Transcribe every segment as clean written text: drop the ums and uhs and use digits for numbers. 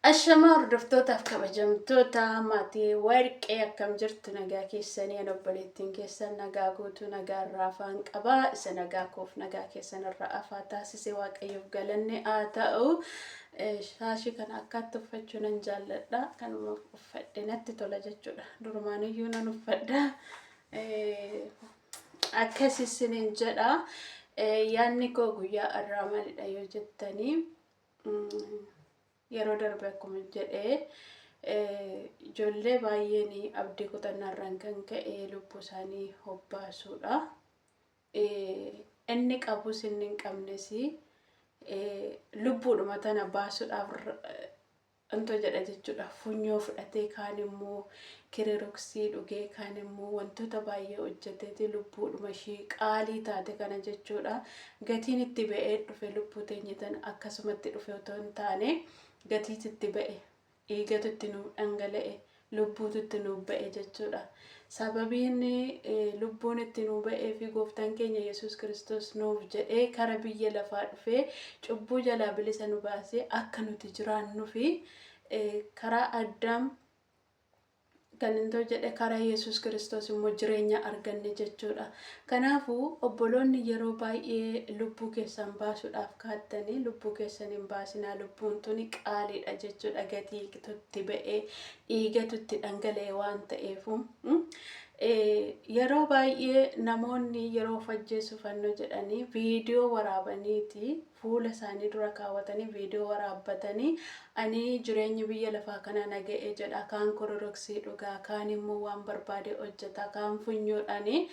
Ashamaa hordoftootaaf kabajamtoota maatii warqee, akkam jirtu? Nagaa keessanii? An obboleettiin keessan nagaa guutuu, nagaa irraa afaan qabaa. Isa nagaa koof nagaa keessan irraa afaa taasise Waaqayyoof galanne haa ta'u. Shaashii kana akkaatti uffachuu nan jaalladha. Kanuma uffadhe natti tola jechuudha. Durumaaniyyuu nan uffadha. Akkas isiniin jedha. Yaadni koo guyyaa irraa maalidha yoo jettanii, yeroo darbe akkuma jedhe ijoollee baay'een abdii kutannaarraan kan ka'e lubbuu isaanii hobbaasuudha. Inni qabus inni hin qabnes lubbuudhuma tana baasuudhaaf Wanto jedha jechuudha. Funyoo fudhatee, kaan immoo kiriroksii dhugee, kaan immoo wantoota baay'ee hojjeteeti lubbuudhuma ishii qaalii taate kana jechuudha. Gatiin itti ba'ee dhufe lubbuu teenya tana akkasumatti dhufe otoo hin taane, gatiitu itti ba'e, dhiigatu itti nuuf dhangala'e, lubbuutu itti nuuf ba'e jechuudha. Sababiin lubbuun itti nuu ba'ee fi gooftaan keenya Yesuus Kiristoos nuuf jedhee kara biyya lafaa dhufee cubbuu jalaa bilisa nu baasee akka nuti jiraannufi, karaa Addaam kan intoo jedhe, karaa Yesuus Kiristoos immoo jireenya arganne jechuudha. Kanaafuu obboloonni, yeroo baay'ee lubbuu keessan baasuudhaaf kaattanii lubbuu keessan hin baasinaa. Lubbuun tuni qaaliidha jechuudha. Gatii itti ba'ee, dhiigatu itti dhangala'e waan ta'eefu. Yeroo baay'ee namoonni yeroo of ajjeesuuf fannoo jedhanii viidiyoo waraabaniiti fuula isaanii dura kaawwatanii viidiyoo waraabbatanii, ani jireenyi biyya lafaa kana na ga'e jedha. Kaan kororoksii dhugaa, kaan immoo waan barbaade hojjeta, kaan funyoodhaani.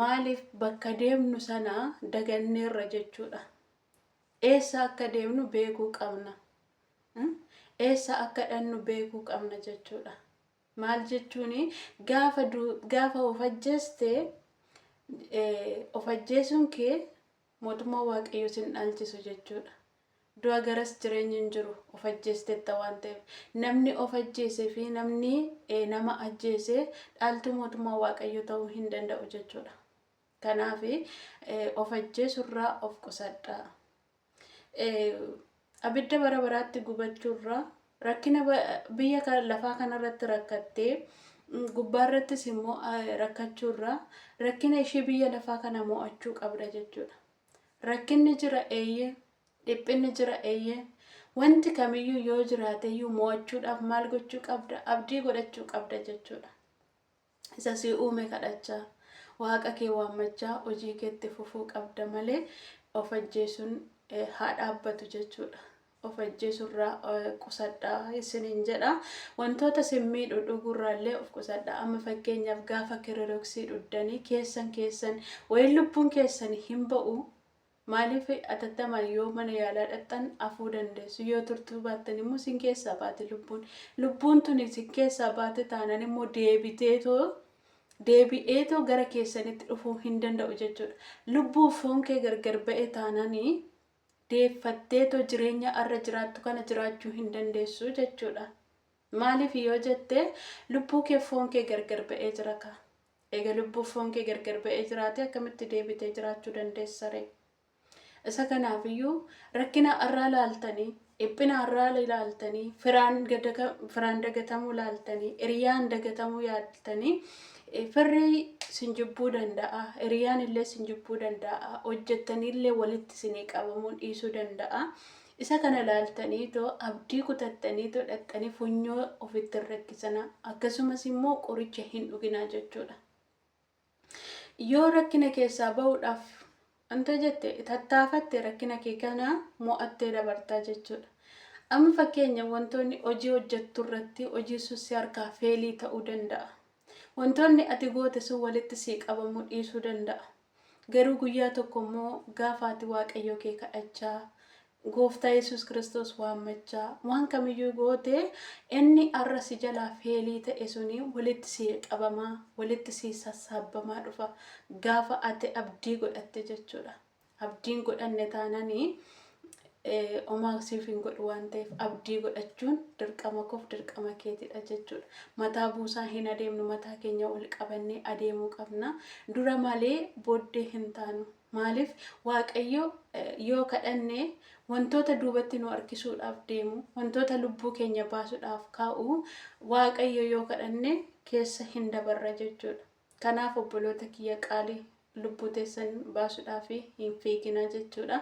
Maaliif bakka deemnu sana daganneerra jechuudha. Eessa akka deemnu beekuu qabna. Eessa akka dhannu beekuu qabna jechuudha. Maal jechuun, gaafa gaafa of ajjeeste, of ajjeesuun kee mootummaa Waaqayyoo sin dhaalchisu jechuudha. Du'a garas jireenyi hin jiru of ajjeestetta waan ta'eef. Namni of ajjeesee fi namni nama ajjeese dhaaltuu mootummaa Waaqayyoo ta'uu hin danda'u jechuudha. Kanaaf of ajjeesurraa of qusadhaa. Abidda bara baraatti gubachuurraa, rakkina biyya lafaa kanarratti rakkattee gubbaarrattis immoo rakkachuurraa, rakkina ishee biyya lafaa kana mo'achuu qabda jechuudha. Rakkinni jira, eeyyee. Dhiphinni jira, eeyyee. Wanti kamiyyuu yoo jiraateyyuu mo'achuudhaaf maal gochuu qabda? Abdii godhachuu qabda jechuudha. Isa si uume kadhachaa, Waaqa kee waammachaa hojii keetti fufuu qabda malee of ajjeesuun haa dhaabbatu jechuudha. Of ajjeesurraa qusadhaa isiniin jedha. Wantoota isin miidhu dhuguurraa illee of qusadhaa. Amma fakkeenyaaf gaafa kiroroksii dhuddanii keessan keessan wayin lubbuun keessan hin ba'u. Maaliif, atattamaan yoo mana yaalaa dhaqxan hafuu dandeessu. Yoo turtuu baattan immoo sin keessaa baate lubbuun. Lubbuun tuni sin keessaa baate taanan immoo deebiteetoo deebi'eetoo gara keessanitti dhufuu hin danda'u jechuudha. Lubbuuf foon kee gargar ba'e taananii deeffatteetoo jireenya arra jiraattu kana jiraachuu hin dandeessu jechuudha. Maaliif yoo jette, lubbuu kee foon kee gargar ba'ee jira kaa. Eega lubbuuf foon kee gargar ba'ee jiraate, akkamitti deebitee jiraachuu dandeessa ree? Isa kanaafiyyuu rakkina har'aa laaltanii, dhiphina har'aa ilaaltanii, firaan dagatamuu laaltanii, hiriyaan dagatamuu yaaltanii, firri sin jibbuu danda'a, hiriyaan illee sin jibbuu danda'a, hojjettanii illee walitti isinii qabamuu dhiisuu danda'a. Isa kana laaltanii too abdii kutattanii too dhaqxanii funyoo ofitti hin rakkisanaa. Akkasumas immoo qoricha hin dhuginaa jechuudha. Yoo rakkina keessaa ba'uudhaaf wanta jette tattaafatte, rakkina kee kana mo'attee dabartaa jechuudha. Amma fakkeenya wantoonni hojii hojjettu irratti hojii sun si harkaa feelii ta'uu danda'a. Wantoonni ati goote sun walitti sii qabamuu dhiisuu danda'a. Garuu guyyaa tokko immoo gaafa ati Waaqayyoo kee kadhachaa, Gooftaa Yesuus Kiristoos waammachaa, waan kamiyyuu goote, inni har'a si jalaa feelii ta'e suni walitti sii qabamaa, walitti sii sassaabbamaa dhufa. Gaafa ati abdii godhatte jechuudha. Abdiin godhanne taananii homaa siif hin godhu waan ta'eef, abdii godhachuun dirqama koof dirqama keetidha jechuudha. Mataa buusaa hin adeemnu, mataa keenya ol qabannee adeemuu qabna. Dura malee booddee hin taanu. Maaliif Waaqayyo yoo kadhanne wantoota duubatti nu harkisuudhaaf deemu, wantoota lubbuu keenya baasuudhaaf kaa'u, Waaqayyo yoo kadhanne keessa hin dabarra jechuudha. Kanaaf obboloota kiyya qaalii, lubbuu teessan baasuudhaaf hin fiiginaa jechuudha.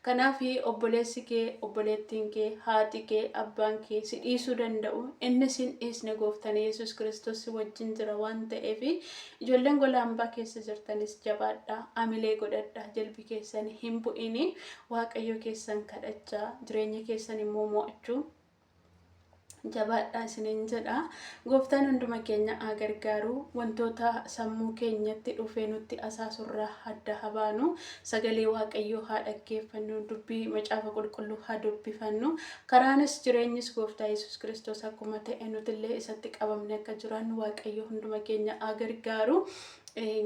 Kanaaf obboleessi kee, obboleettiin kee, haati kee, abbaan kee si dhiisuu danda'u. Inni si hin dhiisne gooftaan Yesuus Kiristoos si wajjin jira waan ta'eef, ijoolleen gola hambaa keessa jirtanis jabaadhaa, amilee godhadhaa, jilbi keessan hin bu'ini, Waaqayyo keessan kadhachaa jireenya keessan immoo mo'achuu jabaadhaa isiniin jedha. Gooftaan hunduma keenya haa gargaaru. Wantoota sammuu keenyatti dhufee nutti asaasurraa adda haa baanu. Sagalee Waaqayyoo haa dhaggeeffannu. Dubbii macaafa qulqulluu haa dubbifannu. Karaanis jireenyis gooftaa Yesuus Kiristoos akkuma ta'e, nutillee isatti qabamne akka jiraannu Waaqayyo hunduma keenya haa gargaaru.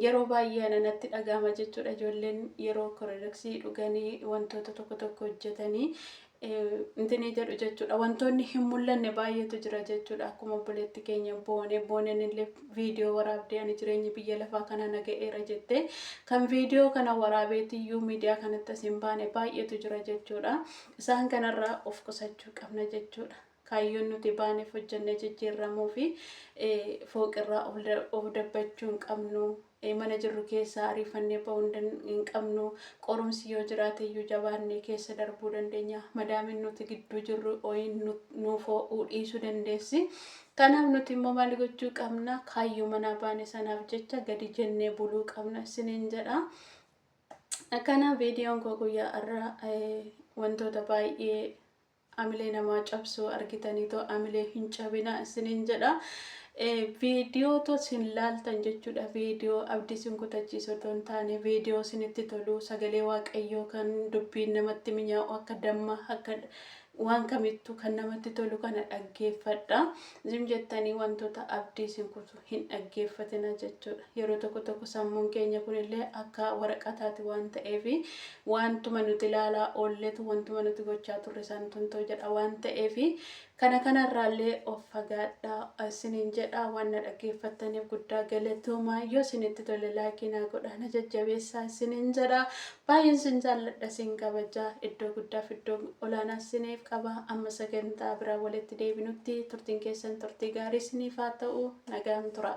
Yeroo baay'ee ana natti dhaga'ama jechuudha. Ijoolleen yeroo Cloroxii dhuganii wantoota tokko tokko hojjetanii intinii jedhu jechuudha. Wantoonni hin mul'anne baay'eetu jira jechuudha. Akkuma obboleetti keenya Boone, Booneen illee viidiyoo waraabdee, "Ani jireenyi biyya lafaa kana na ga'eera" jette. Kan viidiyoo kana waraabeetiyyuu miidiyaa kanatti as hin baane baay'eetu jira jechuudha. Isaan kanarraa of qusachuu qabna jechuudha. Kaayyoon nuti baaneef hojjennee jijjiirramuu fi fooqirraa of dabbachuu hin qabnu. Mana jirru keessaa ariifannee ba'uu hin qabnu. Qorumsi yoo jiraate iyyuu jabaannee keessa darbuu dandeenya. Madaamiin nuti gidduu jirru ooyin nuuf ho'uu dhiisuu dandeessi. Kanaaf nuti immoo maal gochuu qabna? Kaayyoo manaa baane sanaaf jecha gadi jennee buluu qabna isiniin jedha. Kanaaf viidiyoon koo guyyaa har'aa wantoota baay'ee amilee namaa cabsuu argitaniitoo, amilee hin cabina isiniin jedha. Viidiyoo to sin laaltan jechuudha. Viidiyoo abdii sin kutachiisu otoo hin taane, viidiyoo sinitti tolu, sagalee Waaqayyoo kan dubbiin namatti mi'aawu, akka damma, akka waan kamittuu kan namatti tolu kana dhaggeeffadha. Zim jettanii wantoota abdii sin kutu hin dhaggeeffatina jechuudha. Yeroo tokko tokko sammuun keenya kunillee akka waraqataati waan ta'eef, wantuma nuti ilaalaa oolletu, wantuma nuti gochaa turre santuntoo jedha waan ta'eef, kana kanarraallee of fagaadhaa isiniin jedha. Waan na dhaggeeffattaniif guddaa galatoomaa. Yoo isinitti tole like naa godhaa, na jajjabeessaa isiniin jedha. Baay'een sin jaalladha, sin kabajaa, iddoo guddaaf iddoo olaanaa isiniif qaba. Amma sagantaa biraa walitti deebinutti turtiin keessan turtii gaarii isiniif haa ta'u. Nagaan tura.